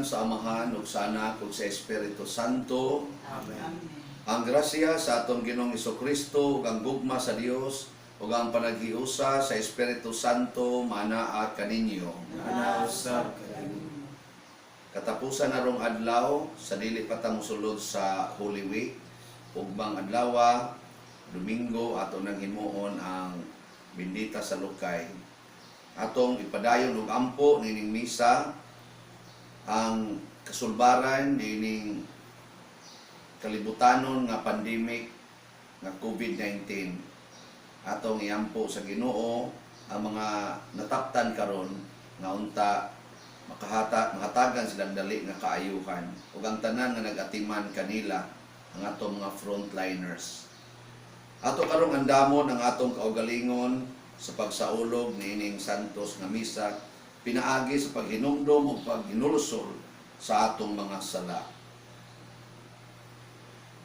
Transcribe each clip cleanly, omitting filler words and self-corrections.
Sa Amahan ug sa Anak ug sa Espiritu Santo. Amen. Ang grasya sa atong Ginoong Kristo ug ang gugma sa Dios ug ang panaghiusa sa Espiritu Santo manaa kaninyo. Maanaa usab kaninyo. Katapusan na rong adlaw sa dili pa ta mosulod sa Holy Week, ugmang adlaw, Domingo, ato nang himuon ang bendita sa lukay. Atong ipadayon og ampo nining misa ang kasulbaran nining kalibutanon nga pandemic nga COVID-19. Atong iampo sa Ginoo ang mga nataptan karon nga unta makahatagan silang dali nga kaayuhan ug ang tanan nga nag-atiman kanila, ang atong mga frontliners. Ato karong andamon ang atong kaugalingon sa pagsaulog niining santos nga misa pinaagi sa paghinumdom ug paghinulsol sa atong mga sala.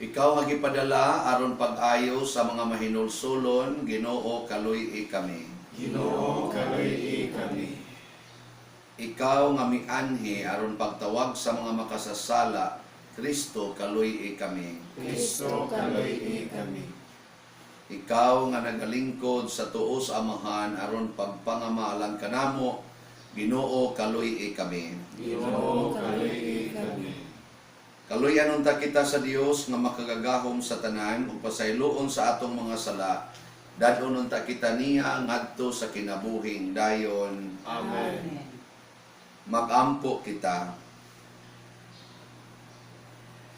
Ikaw nga gipadala aron pag-ayo sa mga mahinulsolon, Ginoo, kaluy-i kami. Ginoo, kaluy-i kami. Ikaw nga mianhi aron pagtawag sa mga makasasala, Kristo, kaluy-i kami. Kristo, kaluy-i kami. Ikaw nga nagalingkod sa tuo sa Amahan aron pagpangamaalang kanamo, Ginoo, kaluy-i kami. Ginoo, kaluy-i kami. Kaluyan unta kita sa Dios nga makagagahom sa tanan ug pasayloon sa atong mga sala. Dad-on unta kita niya ngadto sa kinabuhing dayon. Amen. Magampo kita.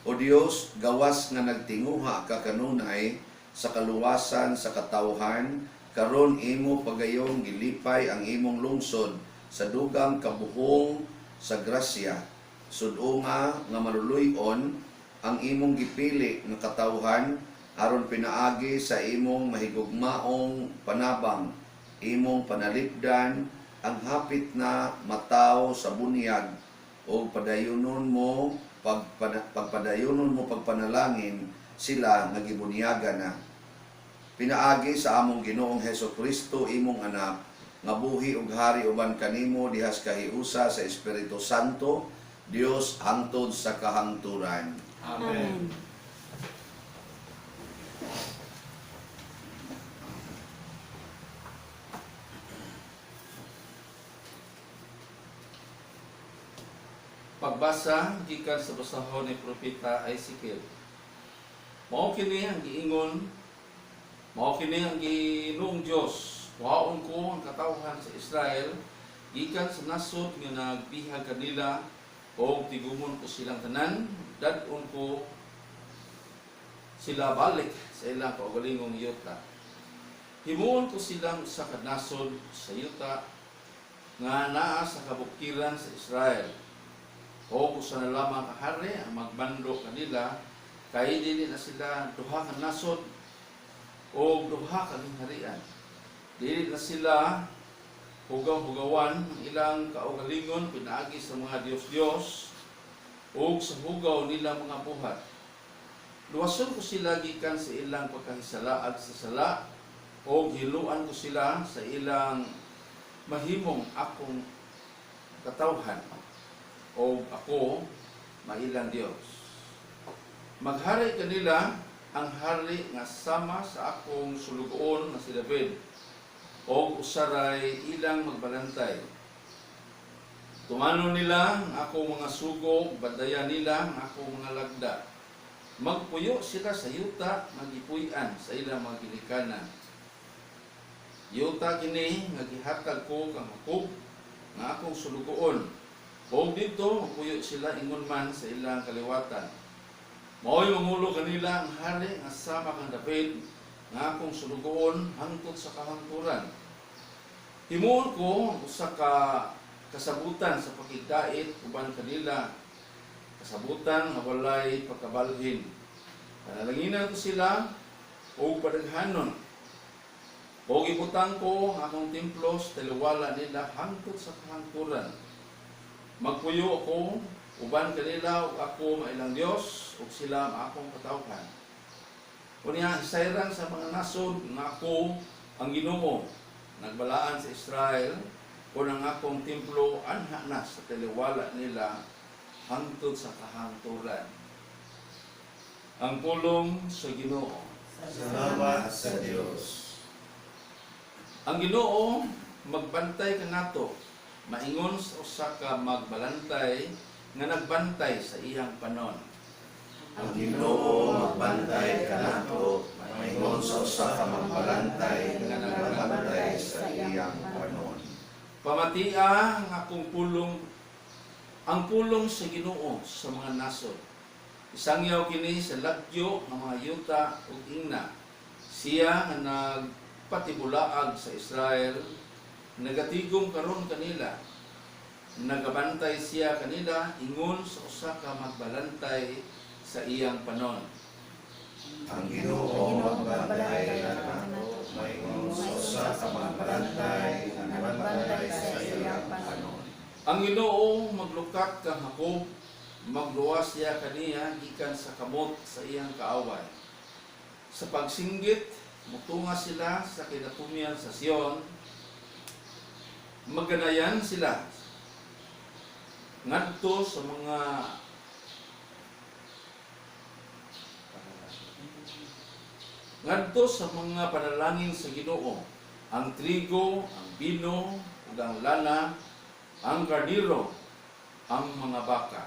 O Dios, gawas nga nagtinguha ka kanunay sa kaluwasan sa katawhan, karon imo pagayong gilipay ang imong lungsod sa dugang kabuhong sa grasya. Sud-unga nga maluluy-on ang imong gipili nga katawhan aron pinaagi sa imong mahigugmaong panabang imong panalipdan ang hapit na mataw sa bunyag o pagpadayonon mo pagpanalangin sila nga gibunyagan na pinaagi sa among Ginoong Heso Kristo, imong anak, nga buhi ug hari uban kanimo dihas kahiusa sa Espiritu Santo, Dios, hangtod sa kahangturan. Amen. Pagbasa gikan sa basahon ni Propeta Ezekiel. Mao kini ang giingon, mao kini ang Ginoong Dios: Kuhaon ko ang katawhan sa Israel gikan sa nasod nga nagbihag kanila ug tigumon ko silang tanan, dad-on ko sila balik sa ilang kaugalingong yuta. Himuon ko silang usa ka nasod sa yuta nga naa sa kabukiran sa Israel. O usa na lamang ka hari ang magmando kanila, kay dili na sila duha ka nasod o duha ka gingharian. Dili na sila hugaw-hugawan ang ilang kaugalingon pinaagi sa mga dios-dios o sa hugaw nila mga buhat. Luwason ko sila gikan sa ilang pagkahisalaad sa sala o hiluan ko sila sa ilang mahimong akong katawhan o ako mailang Dios. Maghari kanila ang hari nga sama sa akong sulugoon nga si David o usaray ilang magbalantay. Tumanon nila ang akong mga sugo, bantayan nila ang akong mga lagda. Magpuyo sila sa yuta nga gipuy-an sa ilang mga ginikanan. Yuta kini nga gihatag ko kang Jacob nga akong sulugoon. Ug didto magpuyo sila ingon man sa ilang kaliwatan. Mao'y mangulo kanila ang hari nga sama kang David nga akong sulugoon hangtod sa kahangturan. Himuon ko ang usa ka kasabutan sa pakigdait uban kanila, kasabutan nga walay pagkabalhin. Panalanginan ko sila ug padaghanon. Ug ibutang ko ang akong templo sa taliwala nila hangtod sa kahangturan. Magpuyo ako uban kanila ug ako mailang Dios ug sila akong katawhan. Unya hisayran sa mga nasod nga ako ang Ginoo nagbalaan sa Israel kon ang akong templo anha na sa taliwala nila hangtod sa kahangturan. Ang pulong sa Ginoo. Salamat sa Dios. Ang Ginoo magbantay kanato, maingon sa usa ka magbalantay nga nagbantay sa iyang panon. Ang Ginoo magbantay kanato, maingon sa usa ka magbalantay nga nagbantay sa iyang panon. Pamatia ang akong pulong, ang pulong sa Ginoo sa mga nasod. Isangyaw kini sa lagyo ng mga yuta ug ingna. Siya nga nagpatibulaag sa Israel, nagatigom karon kanila. Nagabantay siya kanila ingon sa usa ka magbalantay sa iyang panon. Ang Ginoo magbantay kanato, maingon sa usa ka magbalantay nga nagbantay sa iyang panon. Ang Ginoo maglukat kang Jacob, magluwas siya kaniya gikan sa kamot sa iyang kaaway. Sa pagsinggit, mutunga sila sa kinatumyan sa Sion, maganayan sila ngadto sa mga panalangin sa Ginoo, ang trigo, ang bino, ug ang lana, ang kardiro, ang mga baka.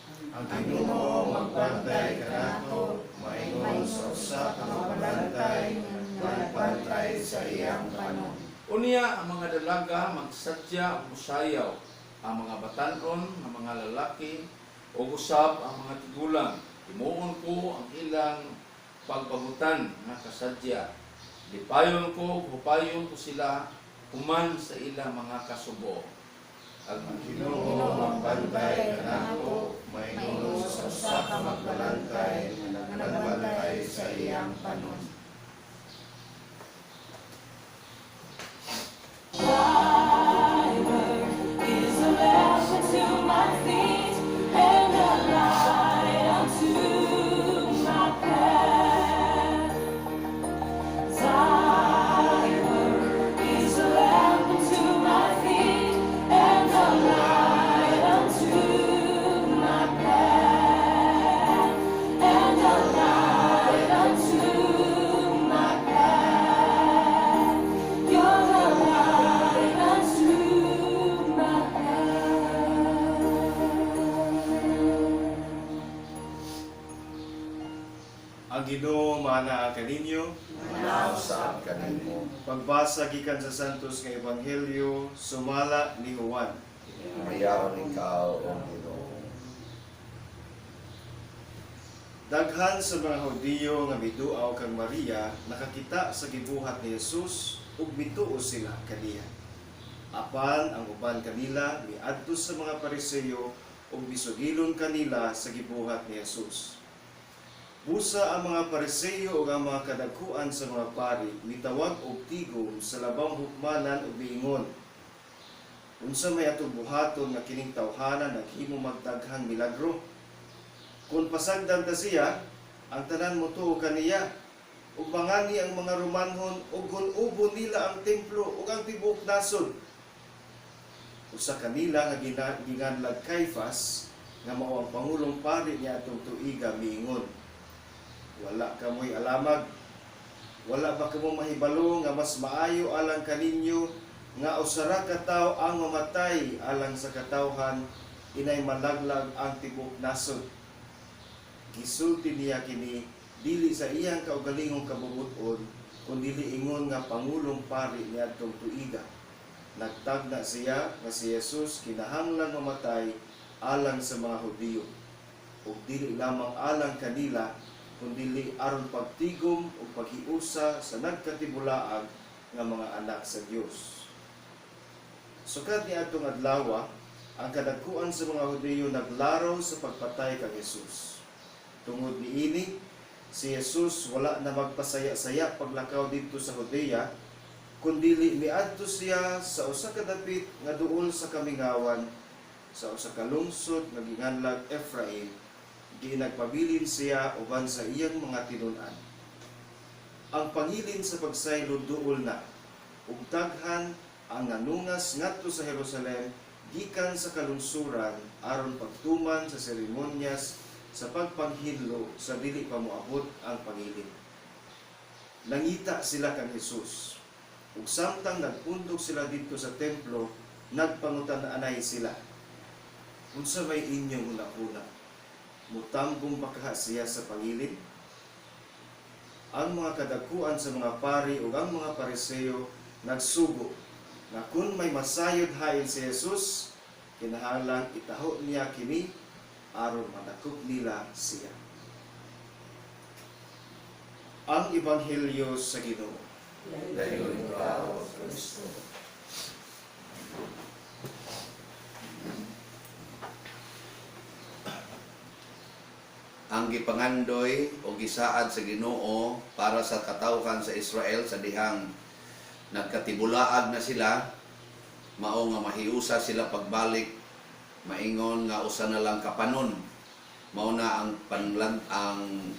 Ang Ginoo magbantay kanato, maingon sa usa ka magbalantay nga nagbantay sa iyang panon. Unya ang mga dalaga magsadya ug musayaw, ang mga batan-on nga mga lalaki ug usab ang mga tigulang. Himuon ko ang ilang pagbagutan nga kasadya. Lipayon ko, ug hupayon ko sila human sa ilang mga kasubo. Ang Ginoo magbantay kanato, maingon sa usa ka magbalantay nga nagbantay sa iyang panon. Is a lamp unto my feet and a light unto my path. Thy word is a lamp unto my feet and a light unto my path. And a light unto my path. You're the light unto my path. Ang Ginoo maanaa kaninyo. Nausab kanimo. Pagbasa gikan sa Santos nga Ebanghelyo sumala ni Juan. Mayaon ikaw, O Ginoo. Daghan sa mga Hudiyo nga miduaw kang Maria nakakita sa gibuhat ni Jesus ug mituo sila kaniya. Apan ang uban kanila miadto sa mga Pariseo ug misugilon kanila sa gibuhat ni Jesus. Busa ang mga Pariseo ug ang mga kadagkuan sa mga pari mitawag og tigom sa labang hukmanan ug miingon, "Unsa may atong buhaton nga kining tawhana naghimo magdaghang milagro? Kung pasagdan ta siya, ang tanan motuo kaniya. Ug mangani ang mga Romanhon ug gun-ubon nila ang templo ug ang tibuok nasod." Usa kanila nga ginganlag Kaifas, nga mao ang pangulong pari niadtong tuiga, miingon, "Wala kamoy alamag. Wala ba kamo mahibalo nga mas maayo alang kaninyo nga usa ra ka tawo ang mamatay alang sa katawhan inay malaglag ang tibuok nasod?" Gisulti niya kini dili sa iyang kaugalingong kabubut-on, kundili ingon nga pangulong pari niadtong tuiga. Nagtagna siya nga si Jesus kinahanglan mamatay alang sa mga Hudiyo, ug dili lamang alang kanila, kundili aron pagtigom ug paghiusa sa nagkatibulaag nga mga anak sa Dios. Sukad niadtong adlaw, ang kadagkuan sa mga Hudiyo naglaraw sa pagpatay kang Jesus. Tungod niini, si Jesus wala na magpasaya-saya paglakaw didto sa Judea, kundili miadto siya sa usa ka dapit nga duol sa kamingawan, sa usa ka lungsod nga ginganlag Efraim. Diin nagpabilin siya uban sa iyang mga tinun-an. Ang pangilin sa pagsaylo duol na, ug daghan ang nanungas ngadto sa Jerusalem. gikan sa kalungsuran aron pagtuman sa seremonyas sa pagpanghinlo sa dili pa moabot ang pangilin. Nangita sila kang Jesus. Ug samtang nagpundok sila didto sa templo, nagpangutan-anay sila. Unsa may inyong hunahuna? Mutambong ba kaha siya sa pangilin? Ang mga kadakuan sa mga pari ug ang mga Pariseo nagsugo na kung may masayod hain si Jesus, kinahanglan itaho niya kini aron madakop nila siya. Ang Ebanghelyo sa Ginoo. Dayon ikaw, Kristo. Ang gipangandoy o gisaad sa Ginoo para sa katawhan sa Israel sa dihang nagkatibulaag na sila, mao nga mahiusa sila pagbalik, maingon nga usa na lang kapanon. Mao na ang panlan ang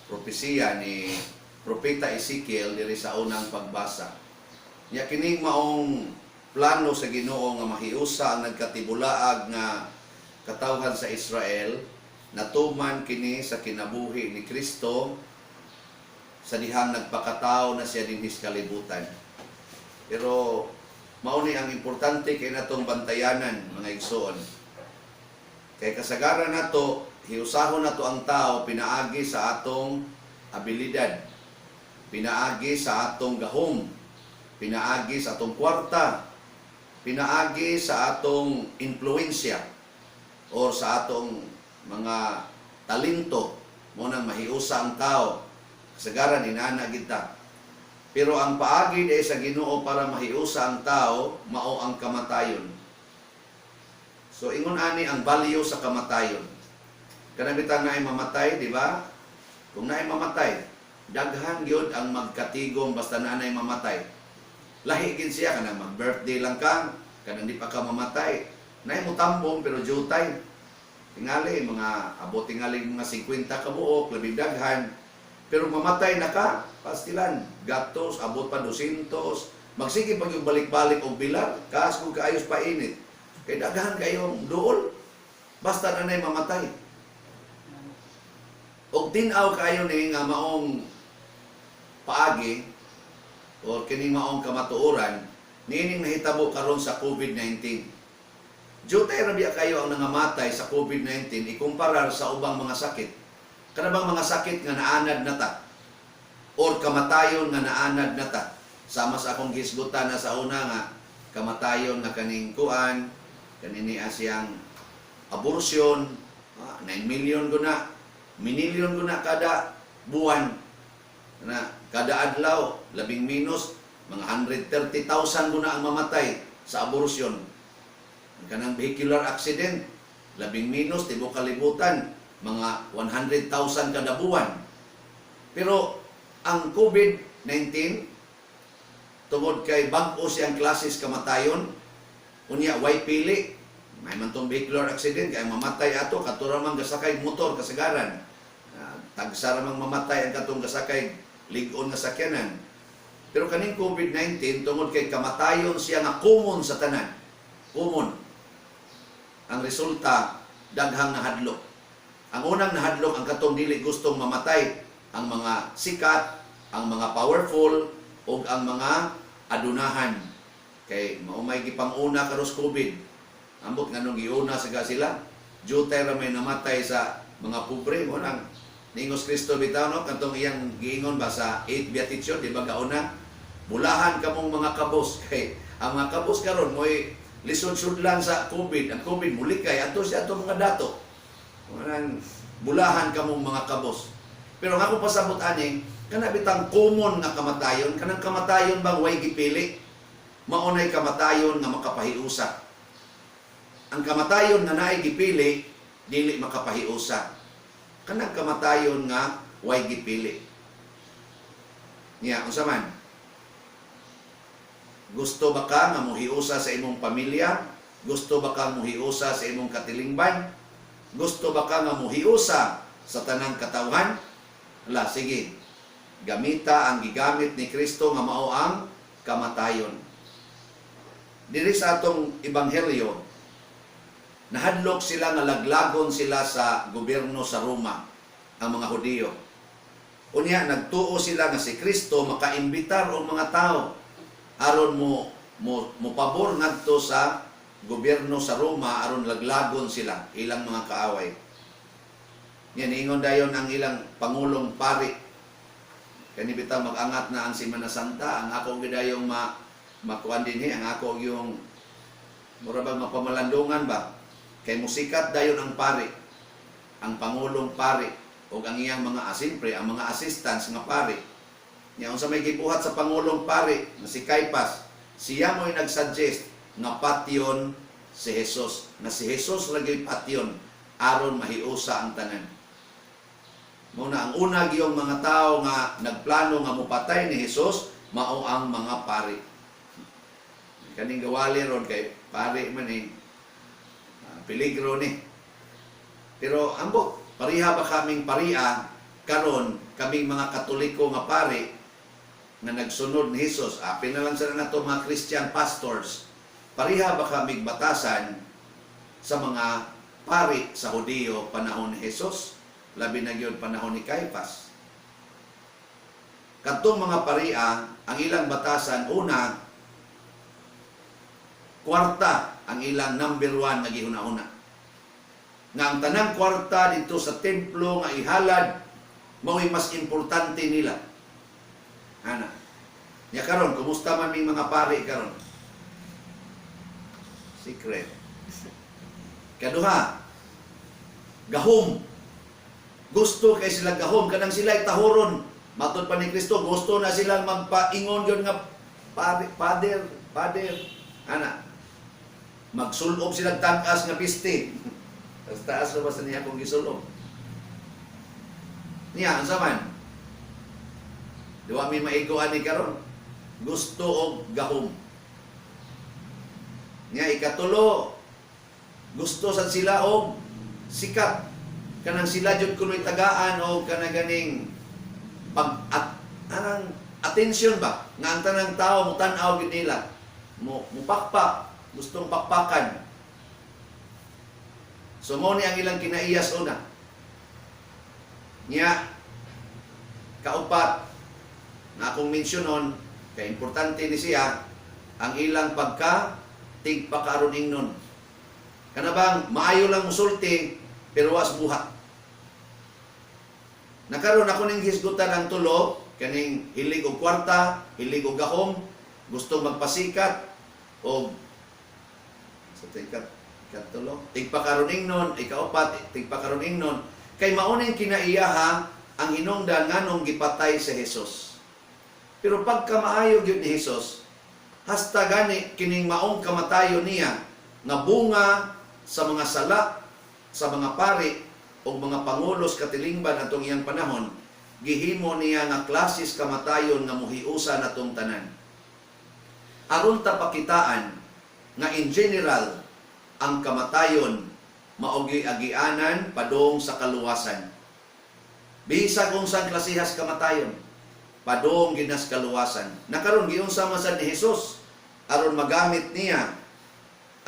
propesiya ni Propeta Ezekiel diri sa unang pagbasa. Nya kining maong plano sa Ginoo nga mahiusa ang nagkatibulaag nga katawhan sa Israel, natuman kini sa kinabuhi ni Kristo sa dihang nagpakatao na siya dinhi sa kalibutan. Pero mao ni ang importante kay natong bantayanan, mga igsoon. Kay kasagaran nato, hiusahon nato ang tao pinaagi sa atong abilidad, pinaagi sa atong gahom, pinaagi sa atong kwarta, pinaagi sa atong impluensya or sa atong mga talento mo nang mahiusa ang tao. Kasagaran inana kita. Pero ang paagi diay sa Ginoo para mahiusa ang tao mao ang kamatayon. So ingon ani ang value sa kamatayon. Kanang bitang naay mamatay, di ba? Kung naay mamatay, daghan gyud ang magkatigom basta naanay mamatay. Lahi gid siya kanang mag-birthday lang ka, kanang di pa ka mamatay. Naay mutambong pero jutay. Tingali mga abot tingali mga 50 ka buok, labing daghan. Pero mamatay na ka, pastilan, gatos, abot pa 200, magsige pag yung balik-balik og bilar, kaas kung kaayos pa init. Kay daghan kayong duol, basta na na'y mamatay. Og tin-aw kayo ni nga maong paagi o kining maong kamatuoran niining nahitabo karon sa COVID-19. Jutay ra biya kayo ang nangamatay sa COVID-19 ikumparar sa ubang mga sakit. Kana bang mga sakit nga naanad na ta or kamatayon nga naanad na ta. Sama sa akong gisgutan na sa una nga kamatayon nga kaning kuan kanini siyang abortion, 9 million ko na, minilyon ko na kada buwan na kada adlaw, labing minus mga 130,000 ko na ang mamatay sa abortion. Kanang vehicular accident, labing minus tibuok kalibutan mga 100,000 kada buwan. Pero ang COVID-19, tungod kay bag-o siyang klases kamatayon, unya way pili, may man tong vehicular accident kay mamatay ato katura man gasakay motor kasagaran. Tagsa ra mang mamatay ang katong gasakay lig-on nga sakyanan. Pero kaning COVID-19, tungod kay kamatayon siya nga common sa tanan. Common. Ang resulta, daghang nahadlok. Ang unang nahadlok ang katong dili gustong mamatay, ang mga sikat, ang mga powerful, ug ang mga adunahan. Kay mao may gipanguna karos COVID. Ambot nganong giuna sa sila, jutay ra may namatay sa mga pobre mo nang ningos Kristo bitaw, no, katong iyang giingon ba sa 8 Beatitude, di ba, gauna, bulahan kamong mga kabos, kay ang mga kabos karon mo'y lisod sudlan sa COVID. Ang COVID mulikay ato siya ato mga dato. Manang bulahan kamong mga kabos. Pero ang ako pasabot ani, kana bitang common nga kamatayon, kanang kamatayon bang way gipili, maunay kamatayon nga makapahiusa. Ang kamatayon nga naay gipili, dili makapahiusa. Kanang kamatayon nga way gipili. Niya, unsa man? Gusto ba ka nga muhiusa sa imong pamilya? Gusto ba ka muhiusa sa imong katilingban? Gusto ba ka nga muhiusa sa tanang katawhan? Ala, sige. Gamita ang gigamit ni Kristo nga mao ang kamatayon. Diri sa atong ebanghelyo, nahadlok sila nga laglagon sila sa gobyerno sa Roma, ang mga Hudiyo. Unya nagtuo sila nga si Kristo makaimbitar og mga tao aron mo mopabor ngadto sa gobyerno sa Roma aron laglagon sila, ilang mga kaaway. Yan, ingon dayon ang ilang pangulong pari. Kani bitaw mag-angat na ang Semana Santa, ang ako gidayong makuan dinhi, ang ako yung mura bang mapamalandungan ba? Kay musikat dayon ang pari, ang pangulong pari ug ang iyang mga asimpre, ang mga assistants nga pari. Nya unsa may gibuhat sa pangulong pari nga si Caipas, siya mo'y nagsuggest nga patyon si Jesus, nga si Jesus ra gyud patyon aron mahiusa ang tanan. Mao na ang una giyong mga tao nga nagplano nga mopatay ni Jesus, mao ang mga pari. Kaning gawali ron kay pari man eh, peligro ni. Pero ambot, pareha ba kaming paria karon, kaming mga Katoliko nga pari nga nagsunod ni Jesus, apil na lang sila nato mga Christian pastors, pareha ba kaming batasan sa mga pari sa Hudiyo panahon ni Jesus, labi na gyud panahon ni Caiphas? Kadtong mga paria, ang ilang batasan, una, kwarta ang ilang number one nga gihuna-huna. Nga ang tanang kwarta dito sa templo nga ihalad, mao'y mas importante nila. Ana. Nya karon, kumusta man ming mga pari karon? Secret. Kaduha, gahom. Gusto kay sila gahom, kanang sila tahuron. Matod pa ni Kristo, gusto na silang magpaingon yun nga pare, father, father. Ana. Magsulob sila tagas nga piste. Tas taas na basta niya akong gisulob. Niya, ang saman. Diwa mi maigoan ni karon. Gusto og gahom. Niya ikatulo, gusto sad sila og sikat. Kanang sila jud kuno'y tagaan o kanang ganing pag at anang atensyon ba nga ang tanang tao mo tan-aw gid nila, mo mupakpak, gustong pakpakan. So mo ni ang ilang kinaiyas una. Nya kaupat na akong mensyonon kay importante ni siya, ang ilang pagka tigpakaron ingnon, kana bang maayo lang musulti pero was buhat. Nakaron ako ning hisgutan ang tulo, kaning hilig og kwarta, hilig og gahom, gusto magpasikat og sa tingkat katulo, tigpakaron ingnon, ikaupat, tigpakaron ingnon, kay mao ning kinaiyaha ang hinungdan nganong gipatay si Jesus. Pero pagka maayo gyud ni Jesus, hasta gani kining maong kamatayon niya nga bunga sa mga sala sa mga pari o mga pangulos katilingban atong iyang panahon, gihimo niya nga klasis kamatayon nga muhiusa natong tanan. Aron ta pakitaan nga in general ang kamatayon mao gyuy agianan padung sa kaluwasan. Bisag unsang klasihas kamatayon, padung ginas kaluwasan. Nakaron giunsa man sad ni Jesus aron magamit niya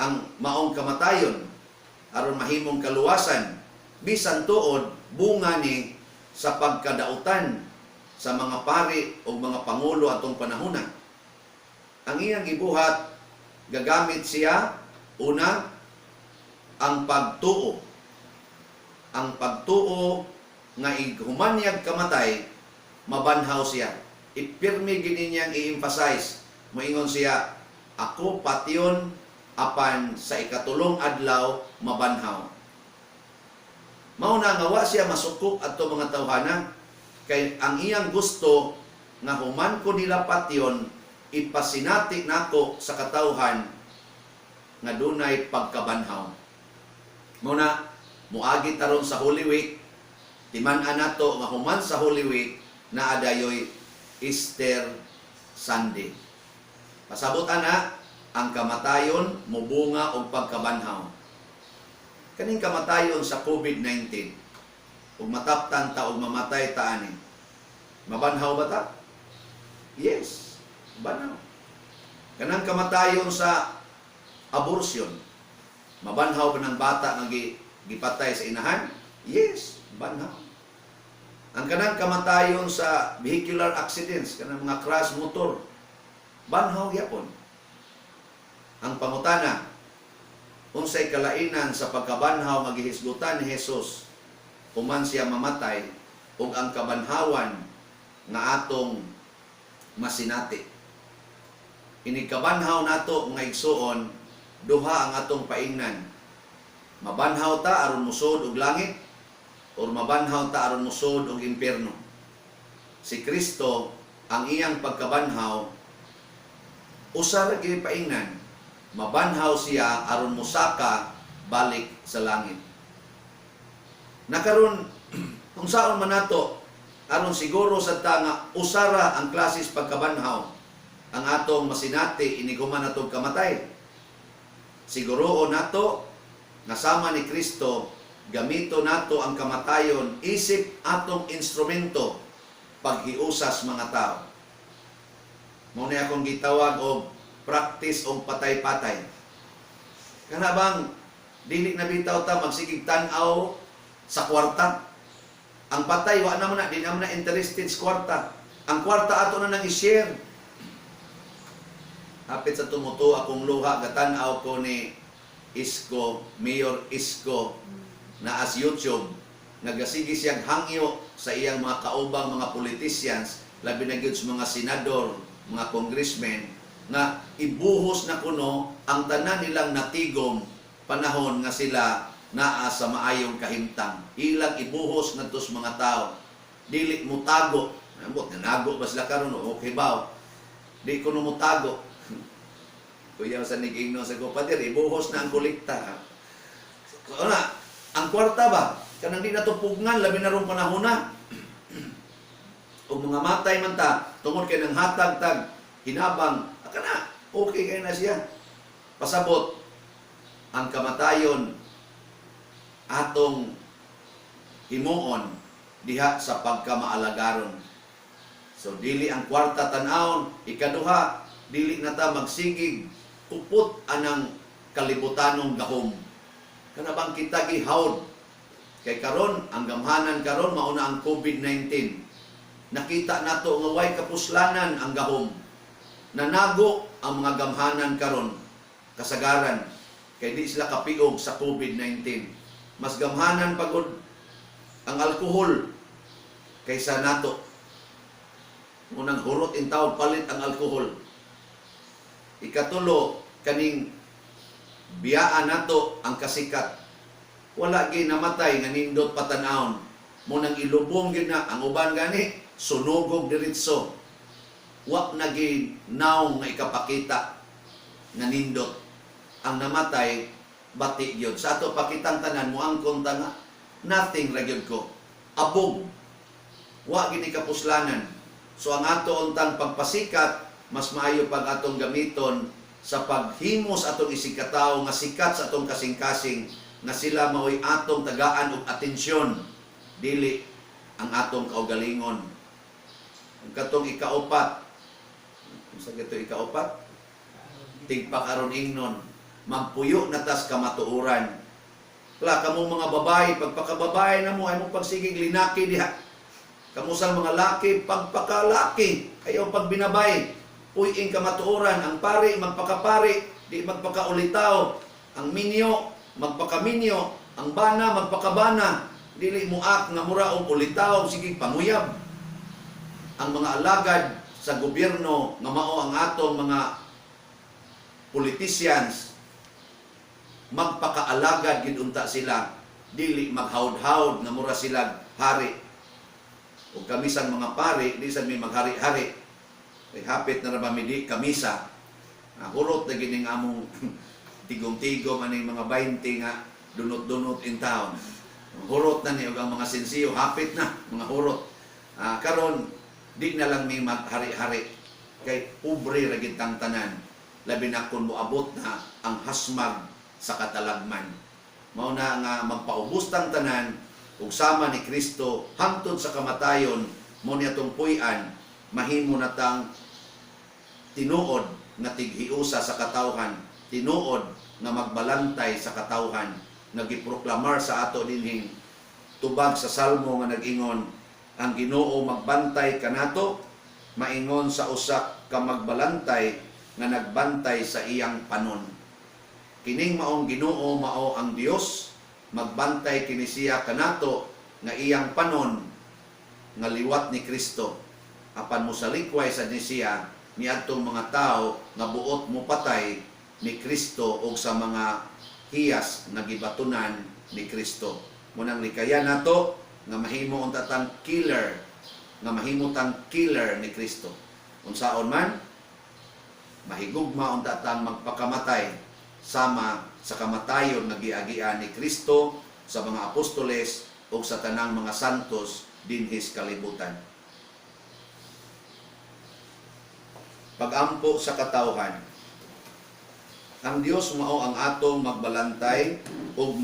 ang maong kamatayon aron mahimong kaluwasan, bisan tuod bunga ni sa pagkadautan sa mga pari o mga pangulo atong panahona. Ang iyang gibuhat, gagamit siya una ang pagtuo. Ang pagtuo nga human niyag kamatay, mabanhaw siya. Ipirmi gini niyang i-emphasize. Moingon siya, "Ako patyon apan sa ikatulong adlaw mabanhaw." Mao na nga wa siya masuko adto mga tawhana kay ang iyang gusto nga human ko nila patyon, ipasinati nako sa katawhan nga dunay pagkabanhaw. Mao na muagi taron sa Holy Week, timan-an nato nga human sa Holy Week naa dayoy Easter Sunday. Pasabot ana, ang kamatayon mubunga og pagkabanhaw. Kaning kamatayon sa COVID-19, ug mataptan ta og mamatay ta ani, mabanhaw ba ta? Yes, banhaw. Kanang kamatayon sa Abortion. Mabanhaw ba ng bata nga gipatay sa inahan? Yes, banhaw. Ang kanang kamatayon sa vehicular accidents, kanang mga crash motor, banhaw gyapon. Ang pangutana, unsay kalainan sa pagkabanhaw nga gihisgutan ni Jesus human siya mamatay ug ang kabanhawan nga atong masinati? Inig kabanhaw nato, mga igsuon, duha ang atong paingnan. Mabanhaw ta aron musod og langit or mabanhaw ta aron musod og impierno. Si Kristo, ang iyang pagkabanhaw, usa ra gyud paingnan. Mabanhaw siya aron mosaka balik sa langit. Nakaron kung saon man nato aron siguro sa ta nga usara ang klases pagkabanhaw ang atong masinati inig human atong kamatay. Siguroon nato nga sama ni Kristo, gamito nato ang kamatayon isip atong instrumento paghiusas mga tao. Mao ni akong gitawag og practice og patay-patay. Kana bang dili na bitaw ta magsigig tan-aw sa kwarta? Ang patay, wa na mo na, di na mo na interested sa kwarta. Ang kwarta ato na nang i-share. Hapit sa tumuto akong luha, gatan-aw ko ni Isko, Mayor Isko, na as YouTube, nagasigi siyang hangyo sa iyang mga kaubang mga politicians, labi na gyud sa mga senador, mga congressmen, nga ibuhos na kuno ang tanan nilang natigom panahon nga sila naa sa maayong kahimtang. Ilang ibuhos ngadto sa mga tao. Dili mutago. Ambot, nanago ba sila karon? Okay ba? Di ko mutago. Kuya sa nigingno sa ko, "Pader, ibuhos na ang kolekta." So, na, ang kwarta ba? Kanang di na to pugngan, labi na rong panahon na. Ug mga matay man ta, tungod kay nang hatag tag hinabang, kana, okay kay na siya. Pasabot, ang kamatayon atong himuon diha sa pagkamaalagaron. So dili ang kwarta tan-awon, ikaduha, dili na ta magsigig kupot anang kalibutanong gahom. Kana bang kita gihawd? Kay karon ang gamhanan karon mao na ang COVID-19. Nakita nato nga way kapuslanan ang gahom. Nanago ang mga gamhanan karon kasagaran kay di sila kapiog sa COVID-19. Mas gamhanan pagod ang alkohol kaysa nato. Unang hurot in tawag palit ang alkohol. Ikatulo, kaning biyaan nato ang kasikat. Wala gyud namatay nga nindot patan-awon. Mo nang ilubong gyud na ang uban, gani sunugog diretso. Wa na gyud naong nga ikapakita nga nindot. Ang namatay bati gyud. Sa ato pakitang tanan, moangkon ta nga nothing ra gyud ko. Abog. Wa gini kapuslanan. So ang ato untang pagpasikat, mas maayo pag atong gamiton sa paghimos atong isigkatawo nga sikat sa atong kasing-kasing, nga sila mao'y atong tagaan og atensyon, dili ang atong kaugalingon. Ang katong ikaupat, unsa gito ikaupat? Tigpakaron ingnon, magpuyo na tas kamatuoran. La kamo mga babae, pagpakababae na mo ay mo pagsigig linaki diha. Kamo sa mga laki, pagpakalaki, ayaw pagbinabay. Puy-ing kamatuoran, ang pari magpakapari, di magpakaulitaw. Ang minyo magpakaminyo, ang bana magpakabana, dili muak nga mura og ulitaw sige panguyab. Ang mga alagad sa gobyerno nga mao ang atong mga politicians, magpakaalagad gid unta sila, dili maghawd-hawd nga mura sila hari. Ug kamisang mga pari, di sad mi maghari-hari kay hapit na ra ba mi di kamisa. Hurot na gining among tigom-tigom aning mga 20 nga dunot-dunot in town. Hurot na ni ug ang mga sensiyo hapit na mga hurot. Karon di na lang mi maghari-hari kay pobre ra gid tang tanan, labi na kung moabot na ang hasmag sa katalagman. Mao na nga magpaubos tang tanan ug sama ni Kristo hangtod sa kamatayon. Mo ni atong puy-an, mahimo na tang tinuod nga tighiusa sa katawhan. Tinuod nga magbalantay sa katawhan nga giproklamar sa ato dinhing tubag sa Salmo nga nag-ingon, ang Ginoo magbantay kanato, maingon sa usa ka magbalantay nga nagbantay sa iyang panon. Kining maong Ginoo mao ang Dios, magbantay kini siya kanato nga iyang panon nga liwat ni Kristo. Apan mosalikway sad ni siya niadtong mga tawo nga buot mopatay ni Kristo og sa mga hiyas nga gibatunan ni Kristo. Munang likayan nato nga mahimo unta tang killer, nga mahimo tang killer ni Kristo. Unsaon man, mahigugma unta tang magpakamatay sama sa kamatayon nga giagian ni Kristo sa mga apostoles ug sa tanang mga santos dinhis kalibutan. Pagampo sa katawhan. Ang Dios mao ang atong magbalantay ug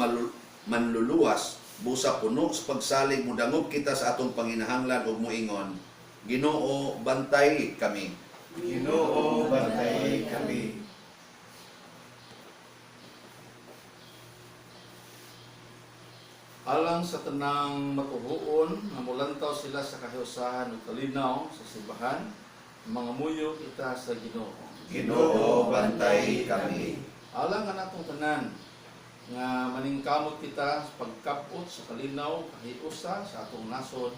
manluluwas busa puno sa pagsalig modangop kita sa atong panginahanglan ug moingon, Ginoo, bantay kami. Ginoo, bantay kami. Alang sa tanang matuhuon nga molantaw sila sa kahiusahan ug kalinaw sa simbahan, mangamuyo kita sa Ginoo. Ginoo, bantay kami. Alang nga natong tanan nga maningkamot kita sa pagkapot sa kalinaw kahiusa sa atong nasod,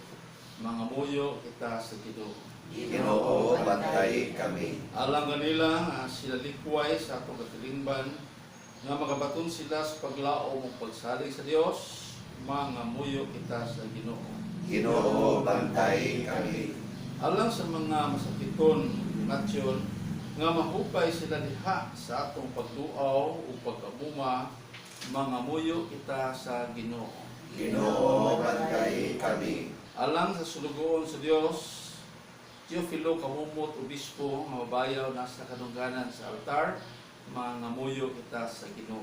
mangamuyo kita sa Ginoo. Ginoo, bantay kami. Alang kanila nga sila likway sa atong katilingban nga makabaton sila sa paglaom ug pagsalig sa Dios, mangamuyo kita sa Ginoo. Ginoo, bantay kami. Alang sa mga masakiton ug nasyon nga mahupay sila diha sa atong pagduaw ug pag-amuma, mangamuyo kita sa Ginoo. Ginoo, bantay kami. Alang sa sulugoon sa Dios, Teofilo Kamumot Obispo nga mabayaw nasa kadungganan sa altar, mangamuyo kita sa Ginoo.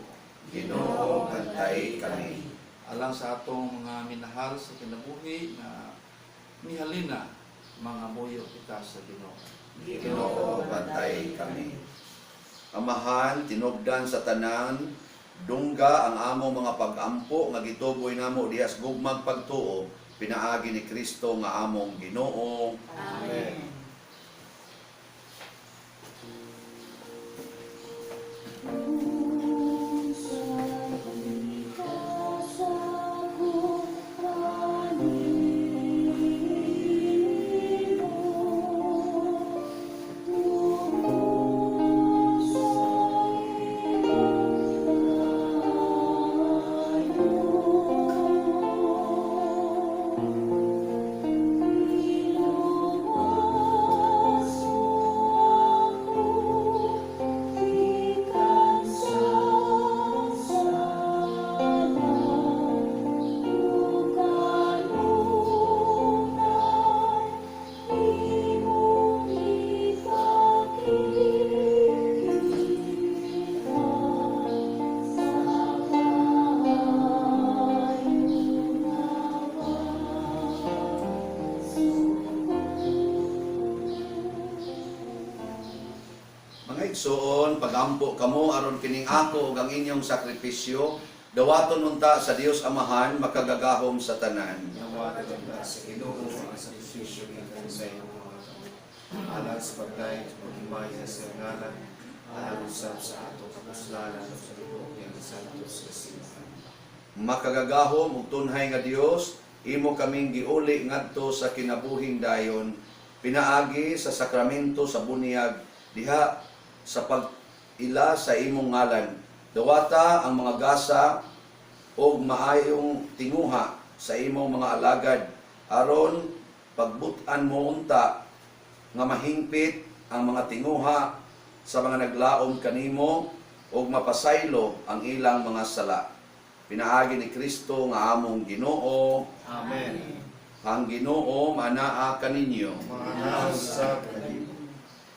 Ginoo, bantay kami. Alang sa atong mga minahal sa kinabuhi nga mihalina, mangamuyo kita sa Ginoo. Ginoo, bantay kami. Amahan, tinubdan sa tanan, dungga ang amo mga pag-ampo nga gituboy namo diha sa gugmag pagtuo, pinaagi ni Kristo nga among Ginoo. Amen. Mga igsoon, pagampo kamo aron kining ako ug ang inyong sakripisyo dawaton unta sa Dios Amahan makagagahom sa tanan. Nawa unta sa Ginoo ang sakripisyo gikan sa imong mga kamot. Alang sa pagdayeg sa paghimaya sa iyang ngalan, alang usab sa atong kapuslanan ug sa tibuok niyang santos nga simbahan. Makagagahom ug tunhay nga Dios, imo kaming giuli ngadto sa kinabuhing dayon pinaagi sa sakramento sa bunyag diha sa pag-ila sa imong ngalan. Dawata ang mga gasa og maayong tinguha sa imong mga alagad aron pagbut-an mo unta nga mahingpit ang mga tinguha sa mga naglaom kanimo ug mapasaylo ang ilang mga sala. Pinaagi ni Kristo nga among Ginoo. Amen. Ang Ginoo manaa kaninyo. Manaa usab kanimo.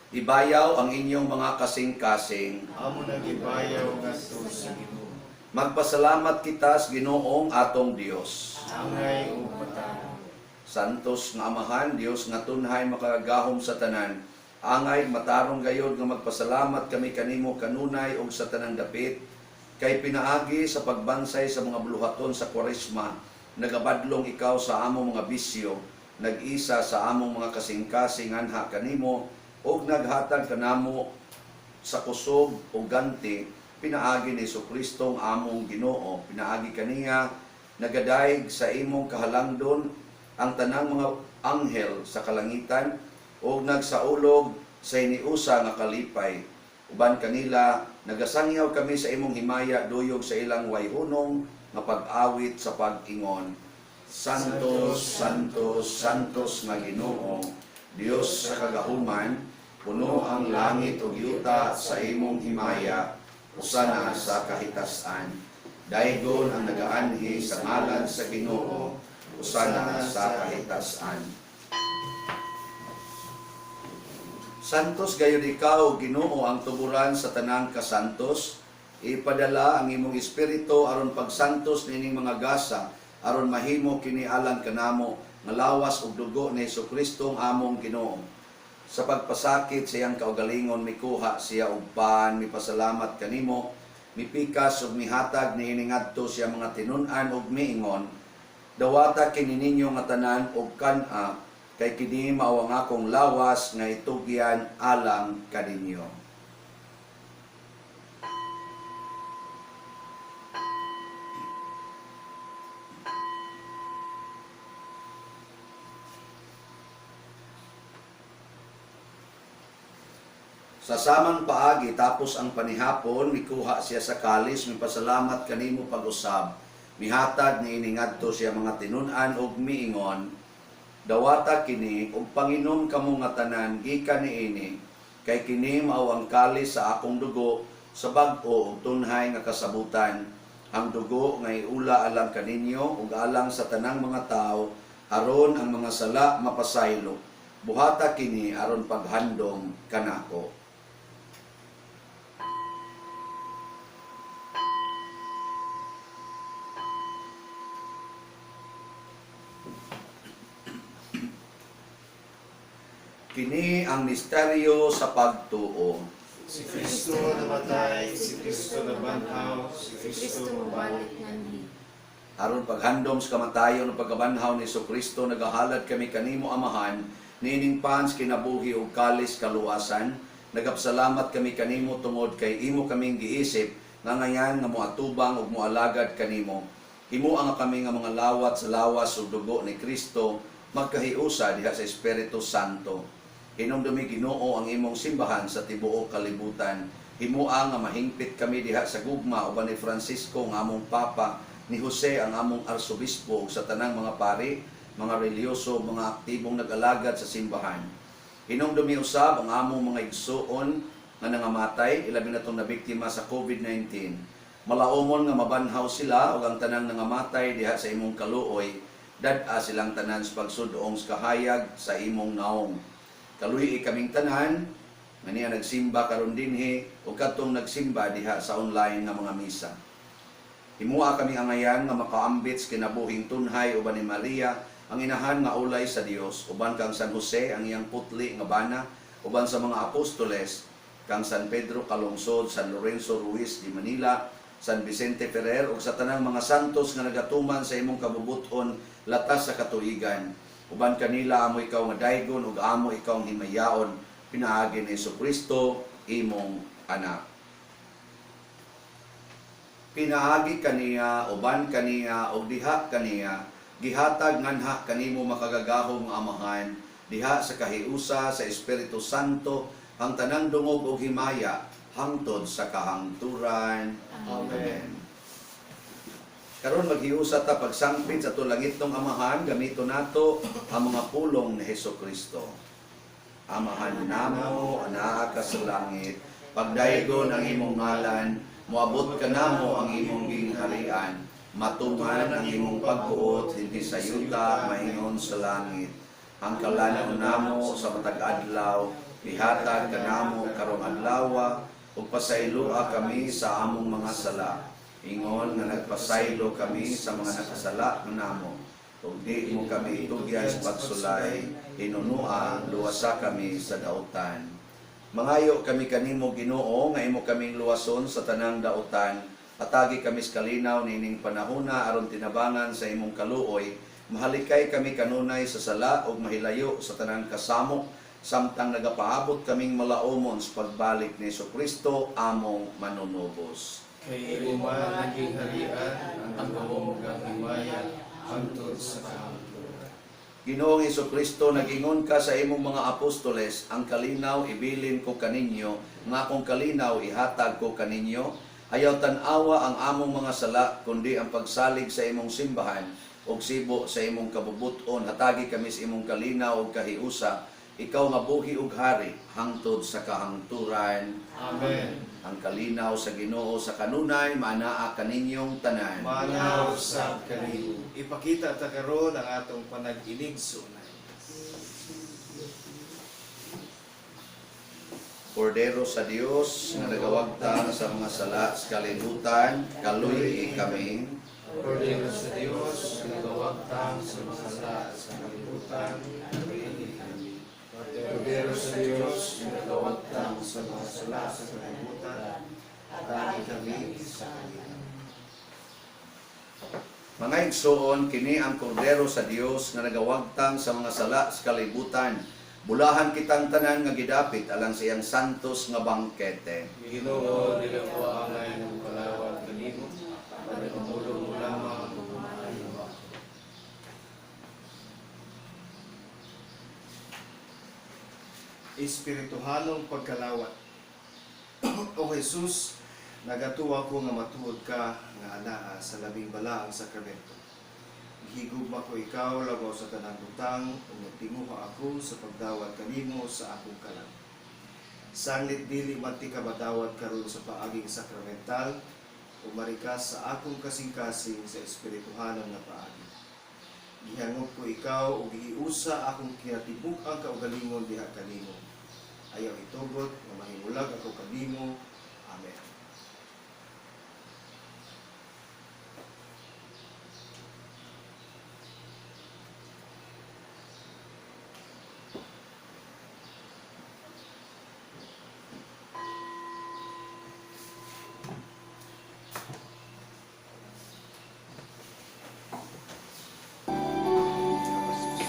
Ibayaw ang inyong mga kasing-kasing. Amo nang gibayaw ngadto sa Ginoo. Magpasalamat kita sa Ginoong atong Dios. Angay ug patalang. Santos nga Amahan, Dios nga tunhay makagagahom sa tanan. Angay matarong gayod nga magpasalamat kami kanimo kanunay ug sa tanang dapit kay pinaagi sa pagbansay sa mga buluhaton sa Kwaresma, nagabadlong ikaw sa among mga bisyo, nag-isa sa among mga kasing-kasing anha kanimo ug naghatag kanamo sa kusog o ganti pinaagi ni Kristo ang among Ginoo. Pinaagi kaniya nagadaig sa imong kahalangdon ang tanang mga anghel sa kalangitan ug nagsaulog sa iniusa nga kalipay. Uban kanila nagasangyaw kami sa imong himaya duyog sa ilang wayhunong nga pag-awit sa pag-ingon: Santos, Santos, Santos nga Ginoo, Dios sa kagahuman, puno ang langit ug yuta sa imong himaya, usana sa kahitasan. Daygon ang nagaanhi sa ngalan sa Ginoo, usana sa kahitasan. Santos gayud ikaw, Ginoo, ang tuburan sa tanang kasantos. Ipadala ang imong espiritu aron pagsantos niining mga gasa, aron mahimo kini alang kanamo nga lawas ug dugo ni Hesukristo ang among Ginoo. Sa pagpasakit sa iyang kaugalingon mikuha siya og pan, mipasalamat kanimo, mipikas ug mihatag niini ngadto siya mga tinun-an ug miingon: "Dawata kini ninyo nga tanan og kan-a, kay kini mao ang akong lawas nga itugyan alang kaninyo." Sa samang paagi tapos ang panihapon, mikuha siya sa kalis, mipasalamat kanimo pag-usab. Mihatag niini ngadto siya mga tinun-an ug miingon: "Dawata kini ug panginom kamo nga tanan gikan niini, kay kini mao ang kalis sa akong dugo sa bag-o ug tunhay nga kasabutan, ang dugo nga iula alang kaninyo ug alang sa tanang mga tawo aron ang mga sala mapasaylo. Buhata kini aron paghandom kanako." Kini ang misteryo sa pagtuo. Si Kristo namatay, si Kristo nabanhaw, si Si Kristo Kristo mabalik. mobalik nganhi. Aron paghandom sa kamatayon ug pagkabanhaw ni Kristo, nagahalad kami kanimo, Amahan, niining pans kinabuhi ug kalis kaluwasan. Nagapasalamat kami kanimo tungod kay imo kaming giisip nga ngayan nga moatubang ug moalagad kanimo. Himoa nga kami nga mga lawat sa lawas ug dugo ni Kristo magkahiusa diha sa Espiritu Santo. Hinumdumi, Ginoo, ang imong simbahan sa tibuok kalibutan. Himoa nga mahingpit kami diha sa gugma uban ni Francisco nga among Papa, ni Jose ang among arsobispo ug sa tanang mga pari, mga relihiyoso, mga aktibong nag-alagad sa simbahan. Hinumdumi usab ang among mga igsuon nga nangamatay, ilabi na tong nabiktima sa COVID-19. Malaumon nga mabanhaw sila ug ang tanang nangamatay diha sa imong kaluoy, dad-a silang tanan sa pagsudong sa kahayag sa imong naong. Kaluy kaming tanan nga niya nagsimba karon dinhi ug kadtong nagsimba diha sa online nga mga misa. Himua kami angayan nga makaambit sa kinabuhing tunhay uban ni Maria, ang inahan nga ulay sa Dios, uban kang San Jose, ang iyang putli nga bana, uban sa mga apostoles, kang San Pedro Calungsod, San Lorenzo Ruiz de Manila, San Vicente Ferrer ug sa tanang mga santos nga nagatuman sa imong kabubuton latas sa katuigan. Uban kanila amo ikaw nga daygon ug amo ikaw ang himayaon pinaagi ni Kristo imong anak. Pinaagi kaniya, uban kaniya, ug diha kaniya, gihatag nganha kanimo, makagagahom nga Amahan, diha sa kahiusa sa Espiritu Santo, ang tanang dungog ug himaya hangtod sa kahangturan. Amen. Karon maghiusa ta pagsangpit sa atong langitnong Amahan, gamito nato ang mga pulong ni Hesus Kristo. Amahan namo, anaa ka sa langit, pagdaygon ang imong ngalan, moabot kanamo ang imong gingharian, matuman ang imong pagbuot dinhi sa yuta maingon sa langit. Ang kalan-on namo sa matag adlaw, ihatag kanamo karong adlawa, ug pasayloa kami sa among mga sala, ingon nga nagpasaylo kami sa mga nakasala kanamo. Ug di mo kami itugyan sa pagsulay, hinunua, luwasa kami sa dautan. Mangayo kami kanimo, Ginoo, nga imo kaming luwason sa tanang dautan. Atagi kami sa kalinaw niining panahona aron tinabangan sa imong kaluoy, mahalikay kami kanunay sa sala ug mahilayo sa tanang kasamok samtang nagapaabot kaming malaumon sa pagbalik ni Kristo among manunubos. Kay imo man ang gingharian, ang gahom ug ang himaya hangtod sa kahangturan. Ginoong Kristo, nagingon ka sa imong mga apostoles, "Ang kalinaw ibilin ko kaninyo, nga akong kalinaw ihatag ko kaninyo." Ayaw tan-awa ang among mga sala, kundi ang pagsalig sa imong simbahan ug sibo sa imong kabubuton. Hatagi kami sa imong kalinaw ug kahiusa, ikaw nga buhi ug hari hangtod sa kahangturan. Amen. Ang kalinaw sa Ginoo sa kanunay maanaa kaninyong tanan. Manaw sa kanimo. Ipakita ta karon ang atong panag-iligsunay. Kordero sa Dios nga nagawagtang sa mga sala sa kalibutan, kaluy kami. Kordero sa Dios, nga nagawagtang sa mga sala sa kalibutan, kaluy kami. Kordero sa Dios, nga nagawagtang sa mga sala sa kalibutan, atagi kami sa kalinaw. Mga igsoon, kini ang Kordero sa Dios nga nagawagtang sa mga sala sa kalibutan. Bulahan kitang tanan nga gidapit alang sa iyang santos nga bangkete. Ginoo, dili ko angay ng kalawag kanimo, apan pamulong mo lamang ug maayo ako. Espirituhanong pagkalawat. O Jesus, nagatuwa ko nga matuod ka nga anaa sa labing balaang sakramento. Gihigugma ko ikaw labaw sa tanang butang ug nagtinguha ako sa pagdawat kanimo sa akong kalag. Sanglit dili man ti ka madawat karon sa paaging sakramental, umarikas sa akong kasing-kasing sa espirituhanon nga paagi. Gihangop ko ikaw ug gihiusa akong kinatibuk-ang kaugalingon diha kanimo. Ayaw itugot nga mahimulag ako kanimo. Amen.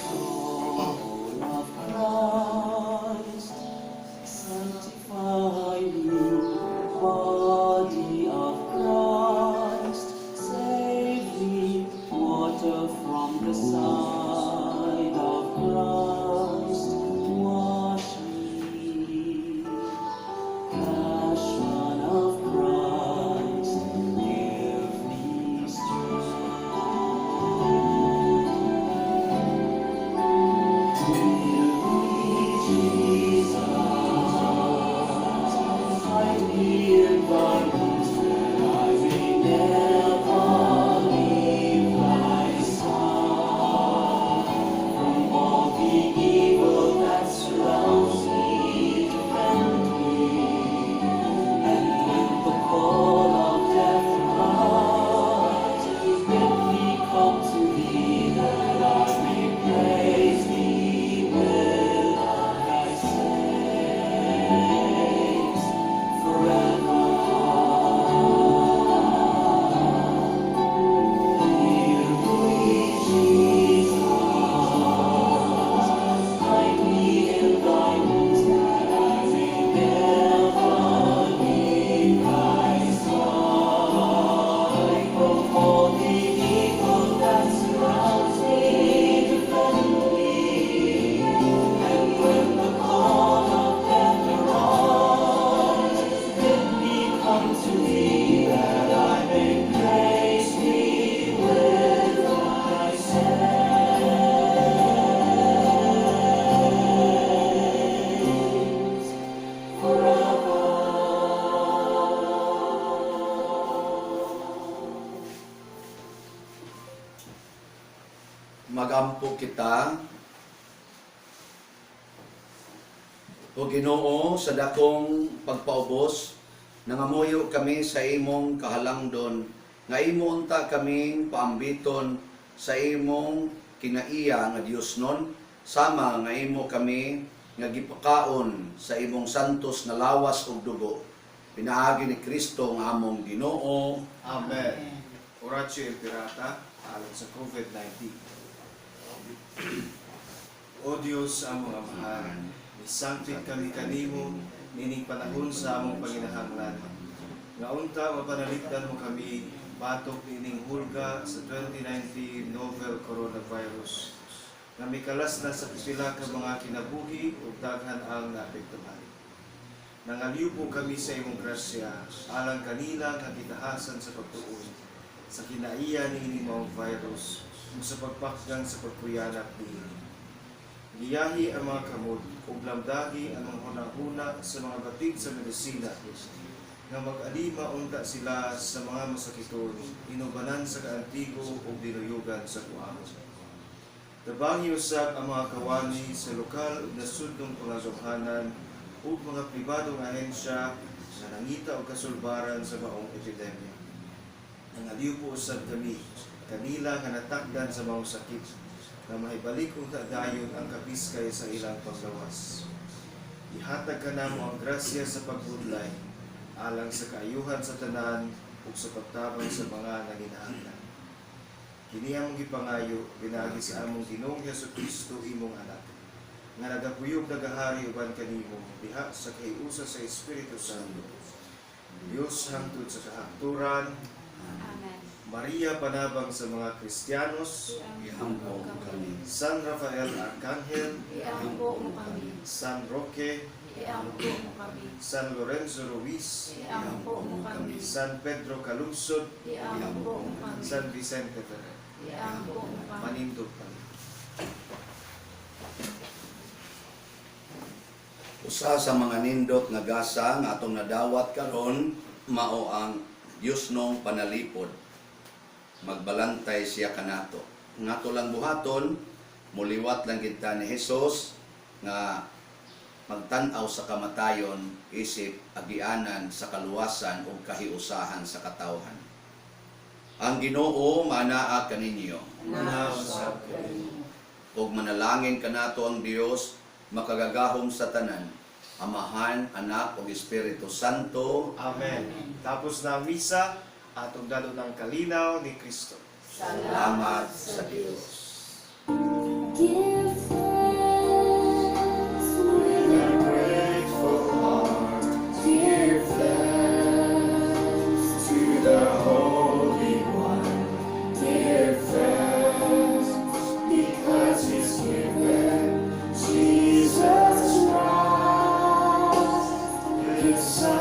Soul of Christ, sanctify me. Body of Christ, save me. Water from the side of Christ, wash me. Passion of Christ, give me strength. Jesus, hide me in thy wounds that I may never leave thy side. From all the evil that surrounds me, defend me. And when the call of death arrives, bid me come to thee that I may praise thee with thy saints forever. Hear me, Jesus, hide me in thy wounds that I may never leave thy side. From all the evil that surrounds me, defend me. And when the call of death arrives, bid me come to thee that I may praise thee with thy saints forever. Magampo kita. O Ginoo, sa dakong pagpaubos, nangamuyo kami sa imong kahalangdon, nga imo unta kaming paambiton sa imong kinaiya nga Diosnon, sama nga imo kami nga gipakaon sa imong santos nga lawas ug dugo pinaagi ni Kristo nga among Ginoo. Amen. Oratio Imperata alang sa COVID-19. O Dios, among Amahan, misangpit kami kanimo nining panahon sa among panginahanglan. Nga unta mapanalipdan mo kami batok nining hulga sa 2019 novel coronavirus nga mikalas na sa pipila ka mga kinabuhi ug daghan ang naapektuhan. Nangaliw kami sa imong grasya alang kanila nga gitahasan sa pagtuon sa kinaiya niini maong virus ug sa pagpakgang sa pagkuyanap niini. Giyahi ang mga kamot ug lamdagi ang mga hunahuna sa mga batig sa medisina nga mag-alima unta sila sa mga masakiton, inubanan sa kaantigo ug dinuyugan sa kuamon. Tabangi usab ang mga kawani sa lokal ug nasudnong pangagamhanan ug mga pribadong ahensya nga nangita og kasulbaran sa maong epidemya. Nangaliw po usab kami kanila nga natakdan sa maong sakit nga mahibalik unta dayon ang kapiskay sa ilang paglawas. Ihatag kanamo ang grasya sa pagbudlay alang sa kaayuhan sa tanan ug sa pagtabang sa mga nanginahanglan. Kini among gipangayo pinaagi sa among Ginoong Hesus Kristo, imong anak, nga nagapuyog nagahari uban kanimo diha sa kahiusa sa Espiritu Santo. Dios hangtod sa kahangturan. Amen. Maria, panabang sa mga Kristiyanos. Iampo mo kami. San Rafael Arcangel, Iampo mo kami. San Roque, Iampo mo kami. San Lorenzo Ruiz, Iampo mo kami. San Pedro Calungsod, Iampo mo kami. San Vicente Ferrer. Iampo mo kami. Manindog kami. Usa sa mga nindot nga gasa nga atong nadawat karon mao ang Diosnong panalipod. Magbalantay siya kanato. Nga ato lang buhaton, muliwat lang kita ni Hesus nga magtan-aw sa kamatayon isip agianan sa kaluwasan ug kahiusahan sa katawhan. Ang Ginoo manaa kaninyo Nausap kanimo. ug manalangin kanato ang Dios makagagahom sa tanan, Amahan, Anak ug Espiritu Santo. Amen. Tapos na ang misa, atong dalo ng kalinaw ni Kristo. Salamat sa Dios. Give thanks with a grateful heart. Give thanks to the Holy One. Give thanks because He's given Jesus Christ, His Son.